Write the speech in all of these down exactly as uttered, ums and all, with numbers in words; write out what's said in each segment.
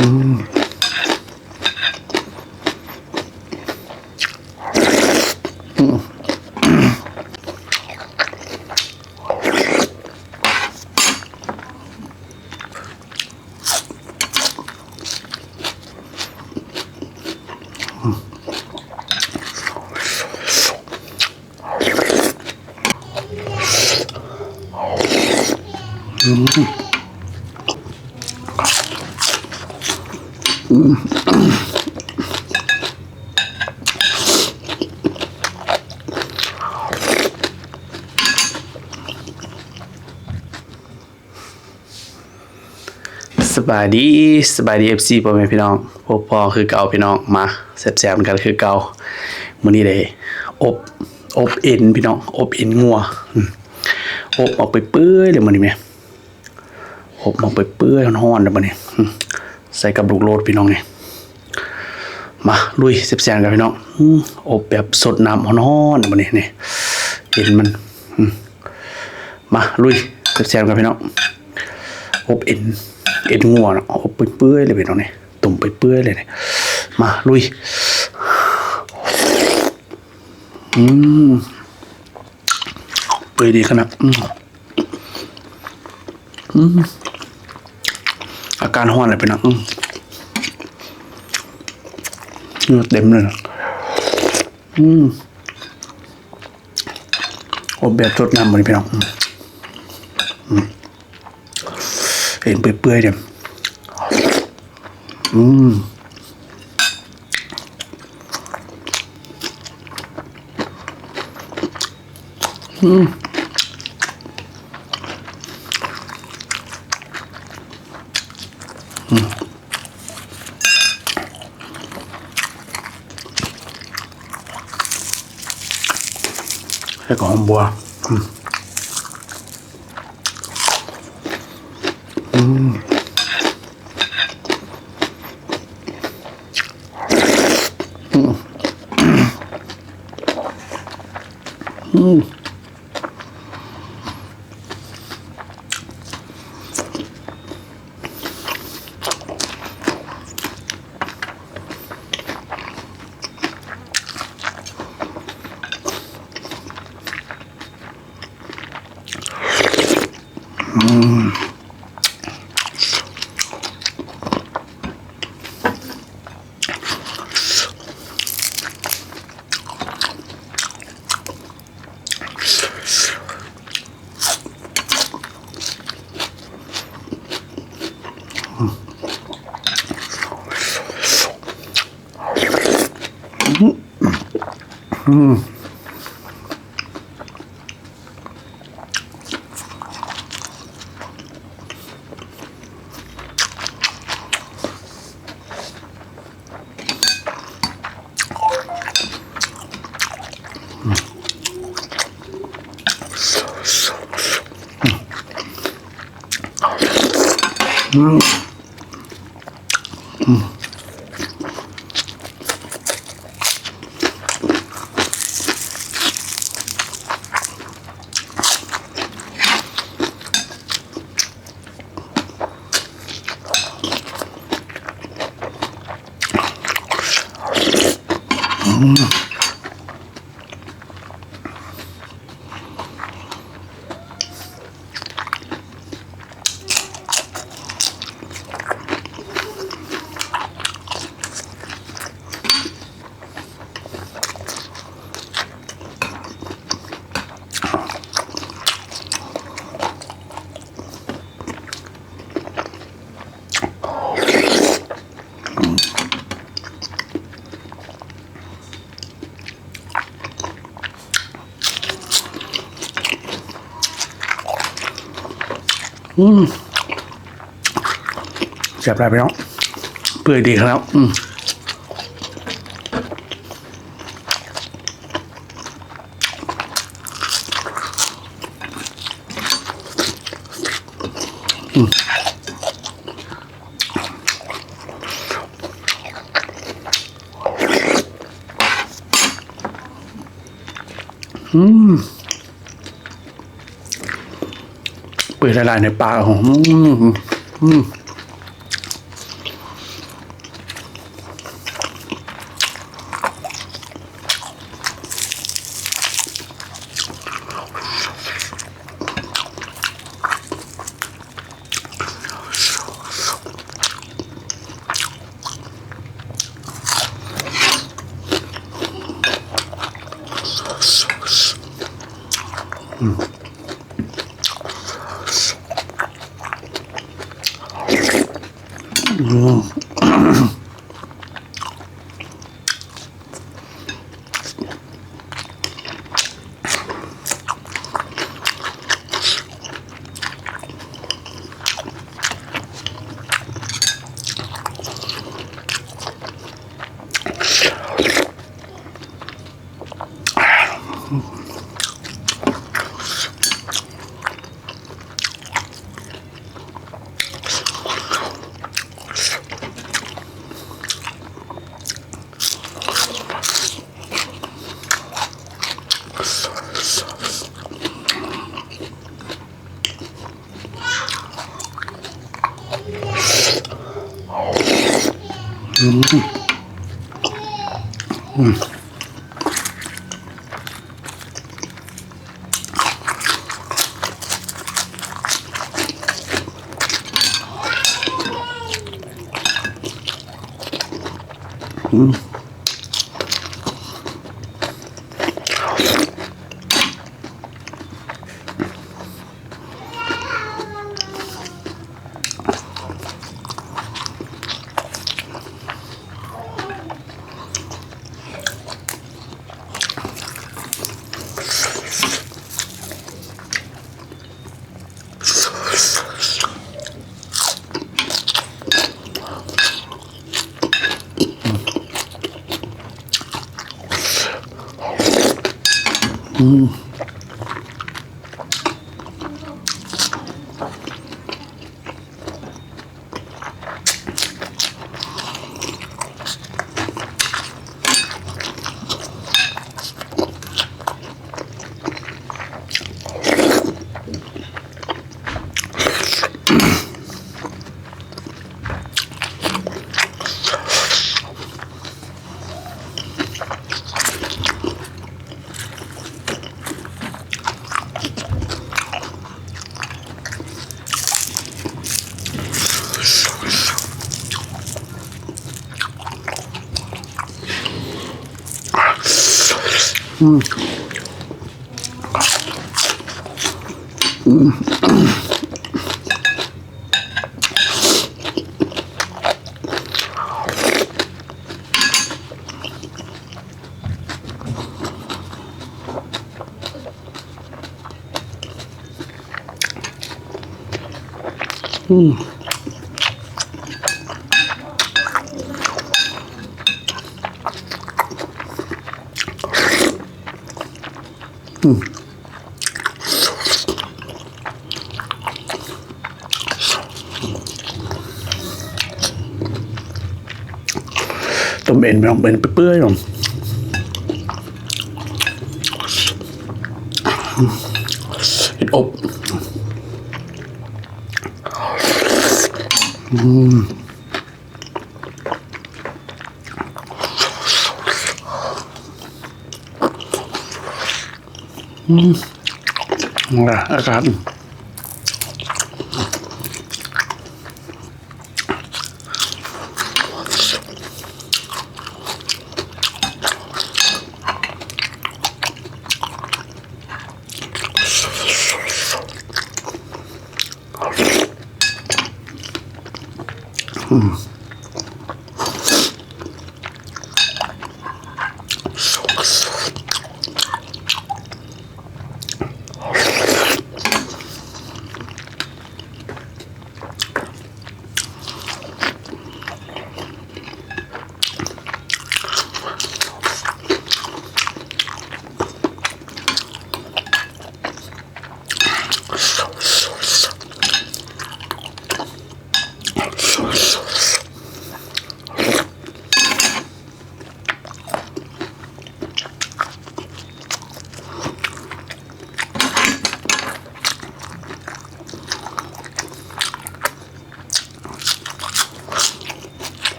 อืม อืม อืม อืม สบายดี สบายดี เอฟซี พ่อแม่พี่น้อง พบพ้อคือเก่าพี่น้อง มาแซ่บๆกันคือเก่า มื้อนี้ได้อบ อบเอ็นพี่น้อง อบเอ็นงัว อืม อบออกไปเปื่อยเลยมื้อนี้แม่ อบออกไปเปื่อยฮ้อนๆเลยมื้อนี้ อืม ใส่กับลูกโดดพี่น้องนี่ มาลุยแซ่บๆกันพี่น้อง อืม อบแบบสดน้ำฮ้อนๆมื้อนี้นี่ เอ็นมัน อืม มาลุยแซ่บๆกันพี่น้อง อบเอ็น เอ็นงัวเนาะ อบไปเปื่อยเลยพี่น้องนี่ ต้มไปเปื่อยเลยนี่ มาลุย อืม เปื่อยดีขนาด อืม อืม อาการฮ้อนเลยพี่น้อง อืม เหงื่อเต็มเลยนะ อืม อบแบบสดน้ำมื้อนี้พี่น้อง อืม อืม เอ็นเปื่อยๆเนี่ย อืม อืม อืม แล้วก็หอมบัว อืม อืม อืม อืม อืม อืม อืม อืม อืม อืม แซ่บหลายพี่น้อง เปื่อยดีครับ อืม อืม อืม เปื่อยละลายในปาก อืม อืม อืม อืม อืม อืม อืม อืม อืม อืม อืม อืม ต้มเอ็น พี่น้อง เอ็นเปื่อยๆ พี่น้อง เอ็นอบ อืม อืม อ่ะ อากาศ อืม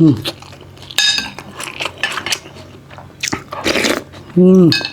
อืม อืม